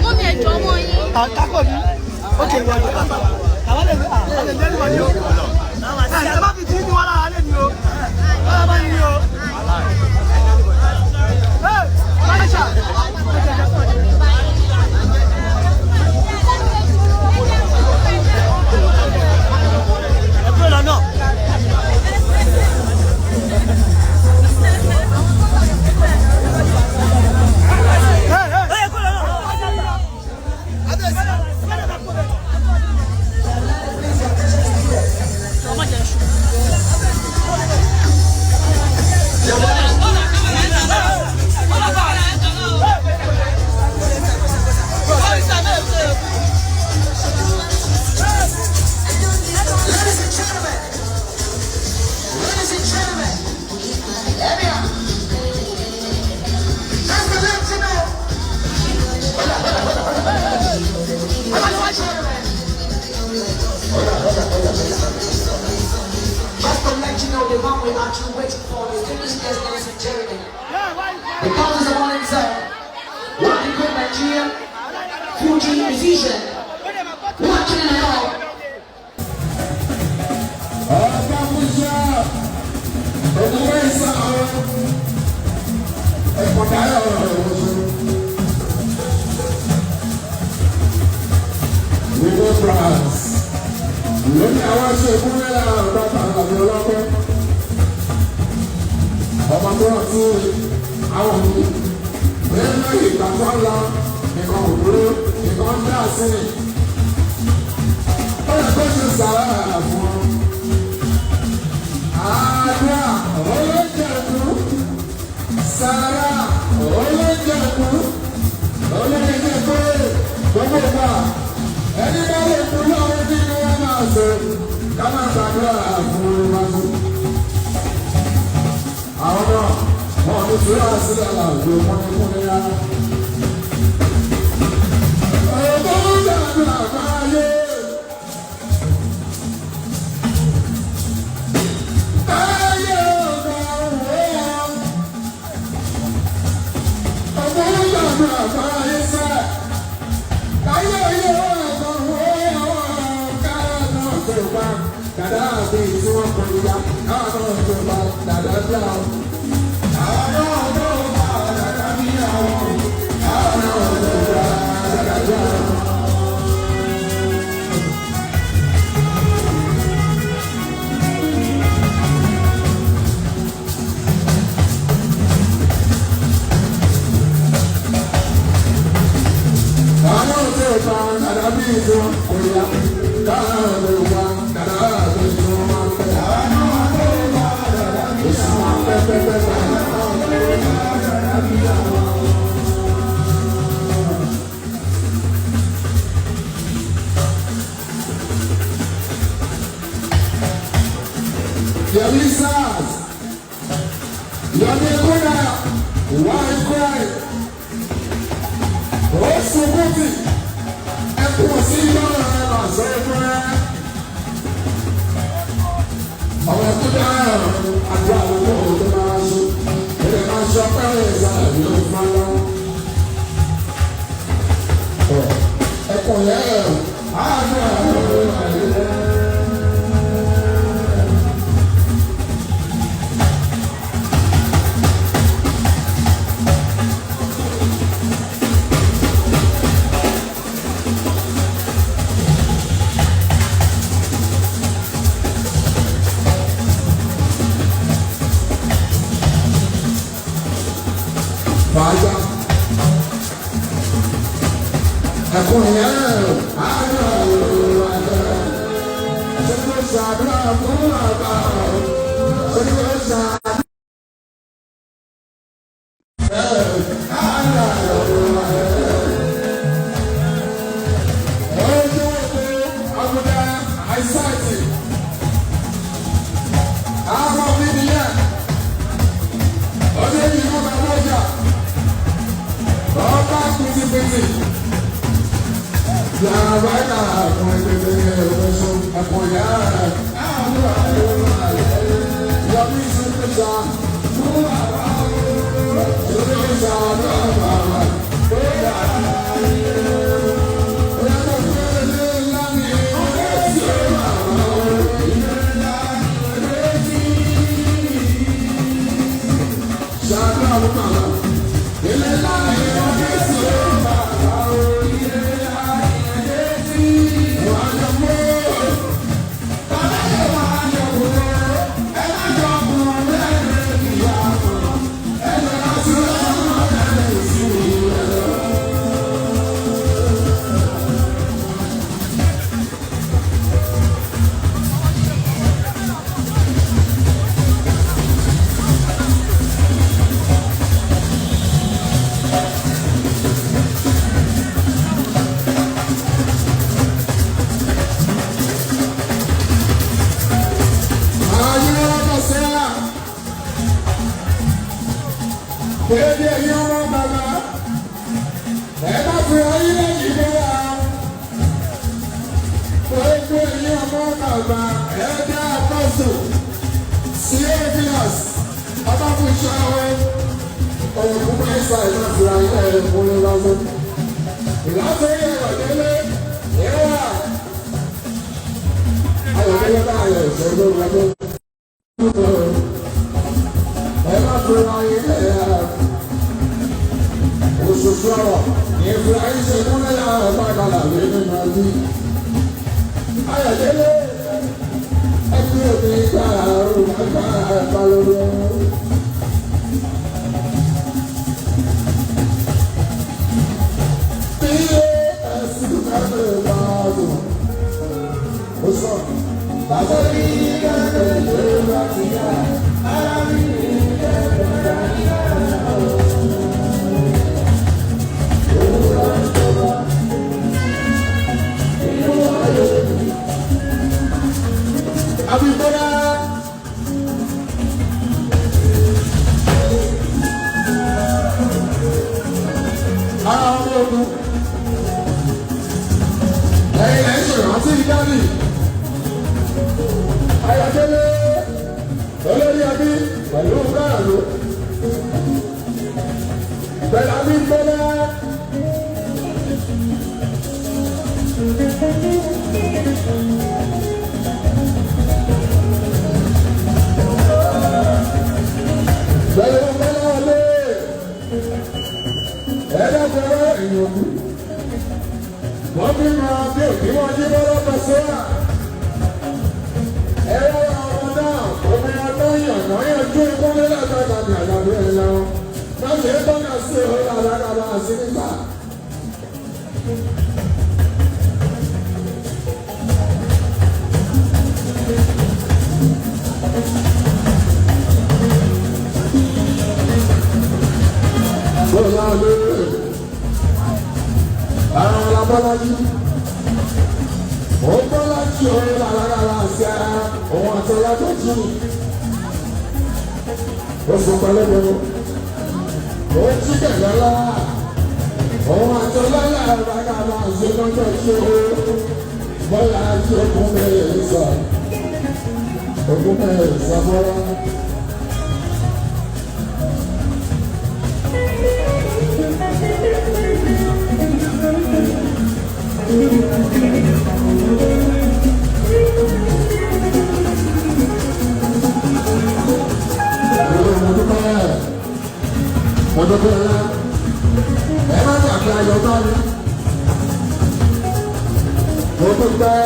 Mummy, ẹjọ́ ọmọ yín. Àkákò mi ó kè wọ́n àwọn lè àwọn lè lẹ́nu wọ́n ni o. Ẹ má fi tí ní wọn lára lé mi o. Wọ́n bá ní o. Ẹ Malaysia. Ẹ kúrò lọ́nà. Ẹ kúrò lọ́nà. Ladies and gentlemen, ladies and gentlemen, let me out. Just to let you know. Ladies and gentlemen, just to let you know, the man we're actually waiting for, distinguished guest, ladies and gentlemen. The cause is the one himself, one of the great Nigerian Fuji musician, watching it all. Ọba Musa ògùnwé ìsà ọ ẹkọdáyọ ọ̀rọ̀. Gbogbo France lórí àwọn aṣọ ìkúnlẹ̀ bàbá àbí ọlọ́pẹ́ ọmọ tó rántí àwọn òbí nínú ìgbà tó ń lọ nìkan òdúró nìkan ń dá sí ni ó yẹ kó ṣe sàrà fún ọ. Àdúrà olójẹ̀kú, sàrà olójẹ̀kú, olójẹ̀kú pé gbogbo ìgbà ẹni bá lè kú lọ́wọ́ nínú wọn máa sọ ká máa gbàdúrà fún wọn. Àwọn náà wọn ní sùúrù sílẹ̀ làjò wọn ní kúnlẹ̀ rárá. Ọ̀gbọ́n gbàdúrà káyé. Ayé ọ̀gá òun. Ọ̀gbọ́n gbàdúrà káyé sẹ́. Ayé ayé ọ̀gá òun. Káàná tó bá dàda àbí tí wọ́n kọ ìyá. Káàná tó bá dàda bí àwọn. Káàná tó bá dàda bí àwọn. Káàná tó bá dàda bí àwọn. Káàná tó bá dàda bí tí wọ́n kọ ìyá. Káàná tó bá dàda bí tí wọ́n máa ń fẹ́. Káàná tó bá dàda bí tí wọ́n máa ń fẹ́ fẹ́ fẹ́ fẹ́. Káàná tó bá dàda bí àwọn. Yẹmi SARS, Yẹmi Kúnà, White Cry, ó sunkún tì, ẹkún sí lọ́rọ̀ ẹ̀ máa sọ fún ẹ. Ọ̀rọ̀ ẹkún dáhùn àdúrà lóko tó máa ṣe, èdè máa ṣe ọpẹ́ ìgbà yóò fún ọ. Ẹkún yẹn, àdúrà lóko àyè. Fàájà. Ẹkún yẹn, àdúrà lóko àyè. Ṣé kò ṣàdúrà fún bàbá o? Ṣé kò ṣàdúrà? Àdúrà lóko àyè. Ojú òkú àgùdà àìsàtì. Àwọn mi nìyẹn. Ọdún yìí. Pétì. Yàrá ìlà àwọn ẹgbẹ́ ẹ̀rọ ẹ̀kọ́ yàrá àwọn yọmí sí pípa fún àwọn ìṣòro àbàbà ó yàrá Èdè ẹ̀yin ọmọ bàbá, ẹ má fi ayé lẹ́yìn lọ́wọ́. Gbogbo ẹ̀yin ọmọ bàbá, ẹ dá àkọsù sí Evilas, ọbáfúnṣáwé, òkú mẹ́sà ìlú fi ayé ẹ̀kún lọ́wọ́. Ìlàsórí ẹ̀rọ délé, ìwà. Ayọ̀délé báyọ̀ ìṣòro lọ́wọ́. Ẹ má fi ayé lẹ́yìn oṣooṣù ọ̀rọ̀ ní Ibrahim ṣe múlẹ̀ lára bàgàlà lórí màálí. Ayọ̀délé ẹbí òbí gbà ọ̀rùn àgbà balùwẹ̀. Bí ẹ̀sìn kẹ́kẹ́ bá dùn, ó sọ, bàbá yìí kẹ́kẹ́ ló bá ti yá, ara mi ní kẹ́kẹ́ bá yá. Abímbọ́lá. Ara ọmọ ogun. Ẹ̀yin ẹ̀ ń ṣèrántí ìdálì. Ayọ̀délé olórí ẹbí pẹ̀lú káàlú. Pẹ̀lú Abímbọ́lá. Pẹ̀lú Bọ́láwọlé. Ẹ̀ẹ́dẹ́gbẹ̀rẹ́ ìyókù. Wọ́n fi máa bí òkè wọ́n jí bọ́lá pẹ̀sẹ̀. Ẹ̀rọ ọmọ náà, omi ọdún yànnà yanjú ìkúnlẹ̀ látàkà ní àlàbí ẹ̀ lọ. Má ṣe é tọ́ka sí òun àlágàbà sí níta. Bọ́láwọlé. Àwọn alábọ́lájí. Ó bọ́lájí òun làlágàbà sí ara òun àti ọlátọ́jú. Ó sọ pẹ̀lẹ́pẹ̀lẹ́. Ó jí kẹ̀kẹ́ lá. Òun àti ọlọ́lá sí lọ́jọ́ tí ó bọ́lájí ogún mẹ́rin sọ. Ogún mẹ́rin sọ bọ́lá. Mo dúpẹ́ ẹ má gbàgbé ayọ̀ bá mi. Mo dúpẹ́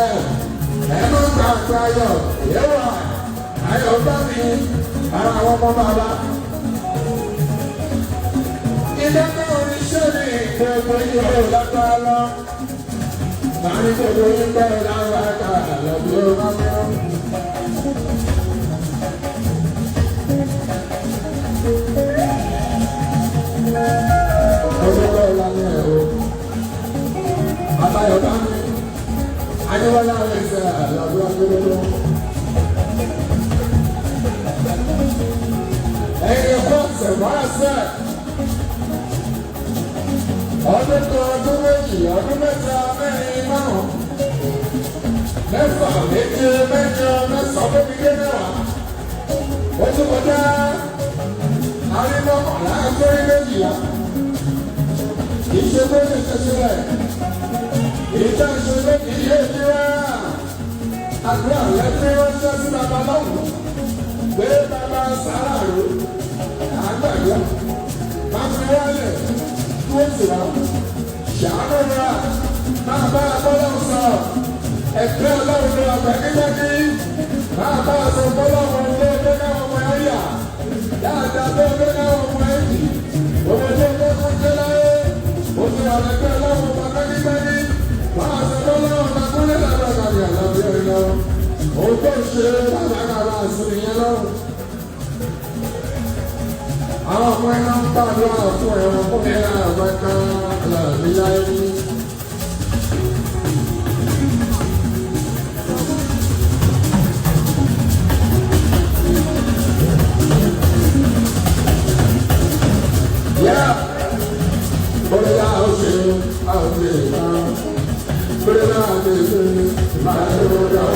ẹ má gbàgbé ayọ̀ yẹ́wà ayọ̀ bá mi ara àwọn ọmọ bàbá. Ilé náà ní ṣé ní gbogbo yóò lágbára lọ. Màá ní gbogbo yín bẹ́ẹ̀ lára ká lọ́bí ó bá mi rán. Ọjọ́ ìlànà ẹ̀rọ. Àbáyọ̀dá mi, Adéwọlá rẹ̀ ṣe àlàbí agbẹ́lẹ́lẹ́. Ẹ̀yin ẹ̀kọ́ ọ̀sẹ̀ wá ṣẹ̀. Ọdún kan, ọdún méjì, ọdún mẹ́ta, mẹ́rin, márùn-ún, mẹ́fà, méje, mẹ́jọ, mẹ́sàn-án, tó fi dé 10. Ó tún kọjá arímọ́kànlá àgbórí 12. Kì í ṣe pé ní ìṣẹ̀ṣẹ̀ rẹ̀. Ìjọ ìṣòro kì í yé ti wá. Àdúrà rẹ̀ tí wọ́n ṣẹ́ sí bàbá lọ́wọ́. Pé bàbá sàrà rò. Àgbàdo. Máa fi wálẹ̀. Dúró tì wá. Ṣàánú wa. Máa bá Ọlọ́run sọ̀rọ̀. Ẹ̀fẹ́ Ọlọ́run ló ọ̀gbẹ́ nígbàdí. Máa bá aṣọ fọlọ́run tó gbé káwọn ọmọ ẹ̀ yà. Dáadáa tó gbé káwọn ọmọ ẹ̀ jì. Òwe tó gbé kó jẹ́ láyé. Ó ti wà lẹ́gbẹ́ Ọlọ́run bàbá nígbàdí. Máa sọ fọlọ́run bá kúnlẹ̀ lábẹ́ àgbàdì àlàáfíà ìlọ. Òun tó ń ṣe bàbá kàrà àṣírí yẹn lọ́rùn. Àwọn ọmọ ẹ̀ náà ń gbàdúrà fún ẹ̀wọ̀n fún mi láàbá kan láàbí láyé ní. Yeah. Bóyá ó ṣe àwọn èèyàn, bóyá ó ṣe máa ń lọ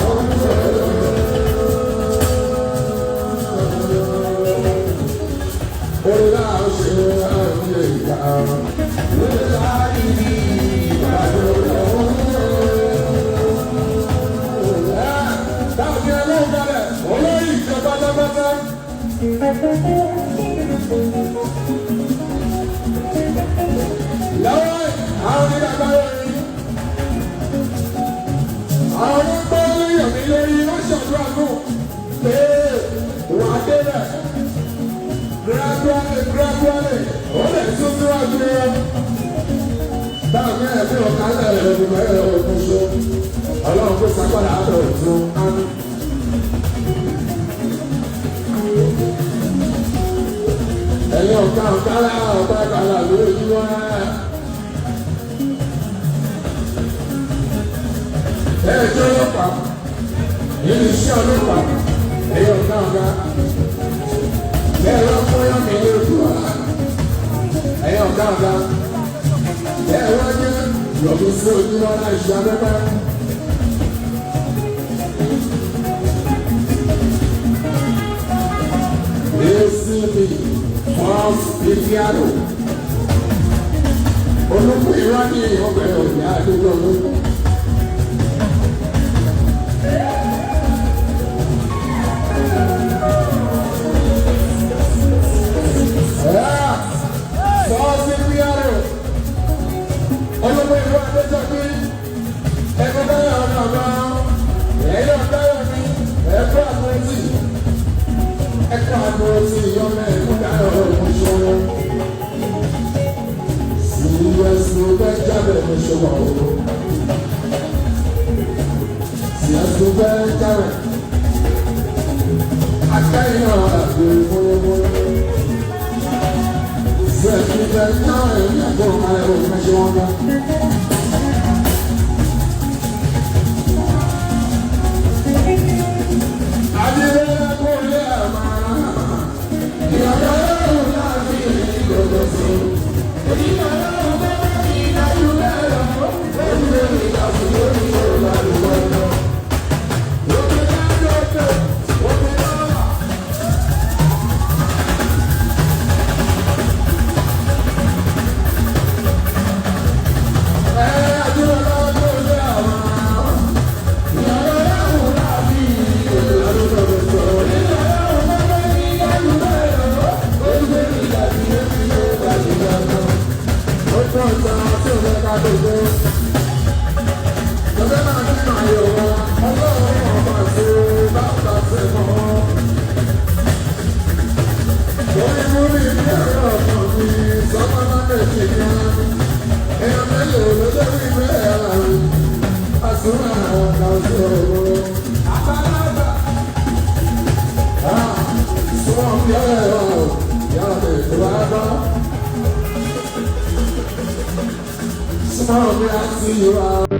Bóyá ó ṣe àwọn èèyàn, bóyá ìdí máa ń lọ. Táwọn ọlọ́run balẹ̀, olórí ìjọba pátápátá. Lọ́wọ́ àwọn onígbàgbọ́ yìí, àwọn onígbà lóyún mi lórí wọ́n ṣàdúrà fún pé wà á débẹ̀. Gradually, gradually, ó lè tún síwájú wọn. Báwo ni ẹ̀mí ọ̀gá lẹ̀ ẹ̀rọ ẹ̀rọ òkun ṣe? Ọlọ́run kò sápàdà àbẹ̀ òtún ámì. Ẹ̀yin ọ̀gá ọ̀gá lára ọ̀gá kàlà lórí wá. Ẹ̀jẹ̀ ọlọ́pàá, nínú iṣẹ́ ọlọ́pàá, ẹ̀yin ọ̀gá ọ̀gá. Bẹ́ẹ̀ lọ fún yọ̀ mí ní ojú wa. Ẹ̀yin ọ̀gá ọ̀gá. Bẹ́ẹ̀ wá ní yọ̀bí sí ojú wa láì ṣe abẹ́bẹ́. ACP Falls Pipiano. Olùkọ́ ìwádìí ọbẹ̀ ọ̀yà àdúgbò lóko. Falls Pipiano. Olùkọ́ ìwádìí àdéjọ́bí. Ẹgbẹ́ báyọ̀ ọ̀nà ọ̀gá. Ẹ̀yìn ọ̀gá mi. Ẹ̀kọ́ àpótí. Ẹ̀kọ́ àpótí yọmọ ẹ̀kọ́ dáhùn ọ̀hún ṣòro. Síyẹ́sì bẹ́ẹ̀ jábẹ̀ ní ṣòwò. Síyẹ́sì bẹ́ẹ̀ jábẹ̀. Akẹ́yìn àgbè múlẹ́múlẹ́. Síyẹ́sì bẹ́ẹ̀ jábẹ̀ ní àgbọ̀n ayọ̀ mẹ́ṣẹ́ wọn bá. Small, I see you out.